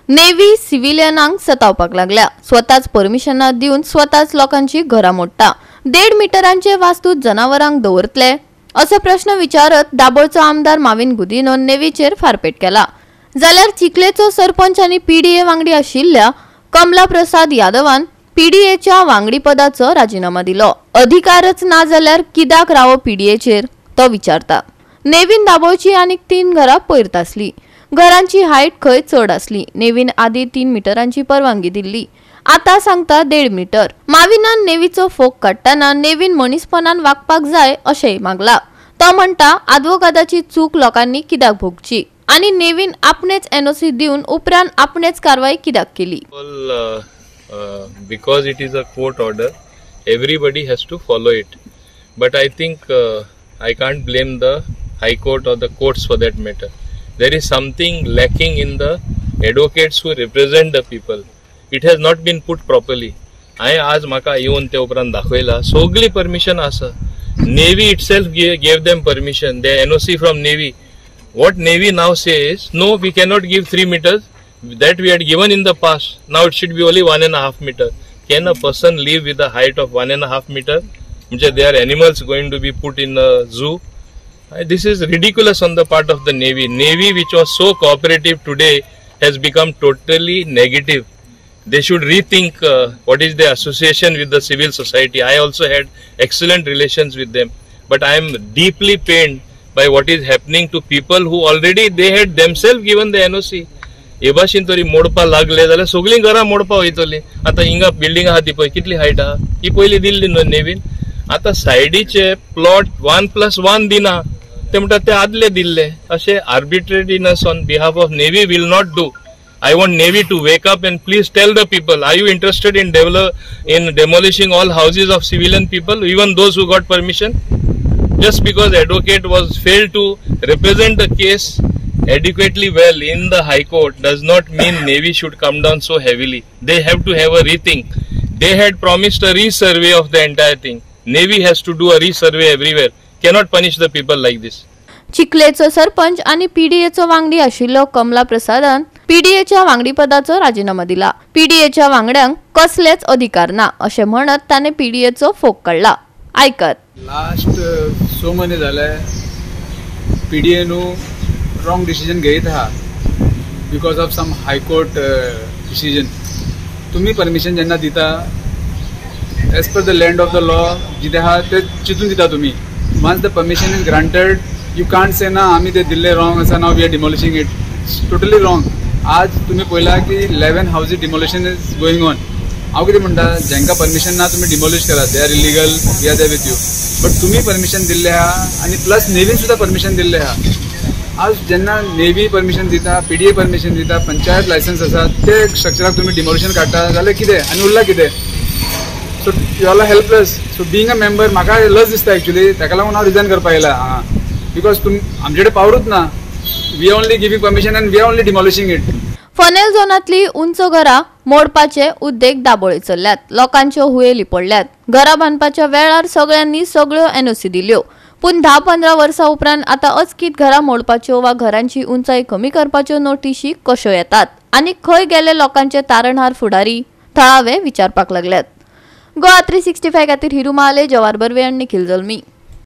Navy सिव्हिलियनांक सतावपाक लागल्या. स्वताच परमिशनां दिवन स्वताच लोकांची घरां मोडटा. 1.5 मिटरांचे वास्तूत जनावरांक दवरतले असो प्रश्न विचारत दाबोळचो आमदार माविन गुदिन्हो नेव्हीचेर फारपेट केला. जाल्यार चिखलेचो सरपंच आनी पीडीए वांगडी आशिल्ल्या कमला प्रसाद यादवान पीडीएच्या वांगडीपदाचो राजीनामा दिलो. अधिकारच ना जाल्यार कित्याक रावो पीडीएचेर तो विचारता. नेव्हीन दाबोळची आनीक 3 घरां पयर तासली. घरांची हायट खंय चड आसली. नेव्हीन आदी 3 मिटरांची परवानगी दिल्ली, आता सांगता 1.5 मीटर. माविनान नेव्हीचो फोग काडटना नेव्हीन मनीसपणान वागपाक जाय अशेंय मागला. तो म्हणटा आदवोगादाची चूक लोकांनी कित्याक भोगची आनी नेव्हीन आपणेच एनओसी दिवन उपरांत आपणेच कारवाय कित्याक केली. Because it is a court order, everybody has to follow it. But I think I can't blame the High Court or the courts for that matter. There is something lacking in the advocates who represent the people. It has not been put properly. हांवें आज म्हाका येवन ते उपरांत दाखयला सगळी permission आसा. Navy itself gave them permission, the NOC from Navy. What Navy now says, no, we cannot give 3 meters that we had given in the past. Now it should be only 1.5 meter. Can a person live with a height of 1.5 meter? There are animals going to be put in a zoo. This is ridiculous on the part of the Navy. Navy, which was so cooperative today, has become totally negative. They should rethink what is their association with the civil society. I also had excellent relations with them, but I am deeply pained by what is happening to people who already they had themselves given the NOC. हे भाशेन तरी मोडपा लागले जाल्यार सगळीं घरां मोडपा वयतली. आतां हिंगा बिल्डिंग आहा ती पळय कितली हायट आहा, ही पयलीं दिल्ली न्हू नेव्हीन. आतां सायडीचे प्लॉट 1+1 दिना, ते म्हणटा ते आदले दिल्ले. अशें arbitrariness on behalf of Navy will not do. I want Navy to wake up and please tell the people, are you interested in in demolishing all houses of civilian people, even those who got permission? Just because advocate was failed to represent the case adequately well in the High Court does not mean Navy should come down so heavily. They have to have a rethink. They had promised a resurvey of the entire thing. Navy has to do a resurvey everywhere. Cannot punish the people like this. चिखलेचो sarpanch आनी पीडीएचो वांगडी आशिल्लो कमला प्रसादान पीडीएच्या वांगडीपदाचो राजीनामा दिला. पीडीएच्या वांगड्यांक कसलेच अधिकार ना अशें म्हणत ताणें पीडीएचो फोग काडला. आयकात. लास्ट 6 म्हयने जाले पीडीए न्हू रॉंग डिसिजन घेयत आहा because of some high court decision. तुमी परमिशन जेन्ना दिता as per the land of the law जितें आहा ते चिंतून दिता तुमी. Once the permission is granted you can't say ना आमी ते दिल्ले रॉंग आसा, now we are demolishing it. Totally wrong. आज तुमी पळयला की 11 houses demolition is going on. हांव कितें म्हणटा, जेंकां परमिशन ना तुमी डिमॉलिश करात, they are illegal, we are there with you. But तुमी परमिशन दिल्लें आहा आनी प्लस नेव्हीन सुद्दां परमिशन दिल्लें आहा. आज जेन्ना नेव्ही परमिशन दिता, पीडीए परमिशन दिता, पंचायत लायसन्स आसा, ते स्ट्रक्चराक तुमी डिमॉलिशन काडटा जाल्यार कितें आनी उरला कितें? So you all are helpless. So being a member म्हाका लज दिसता एक्चुअली, ताका लागून हांव रिजायन करपाक येयला हांगा, because तुम आमचे कडेन पावरूच ना. We are only giving permission and we are only demolishing it. Funnel झोनांतली उंच घरां मोडपाचे उद्देग दाबोळे चल्ल्यात. लोकांच्यो हुयेली पडल्यात. घरां बांदपाच्या वेळार सगळ्यांनी सगळ्यो एनओसी दिल्यो, पूण 10-15 वर्सां उपरांत आतां अचकीत घरां मोडपाच्यो वा घरांची उंचाय कमी करपाच्यो नोटिशी कश्यो येतात आनी खंय गेले लोकांचे तारणहार फुडारी थळावे विचारपाक लागल्यात. गोवा 365 खातीर हिरू महाले, जवाहर बर्वे आनी निखिल जल्मी.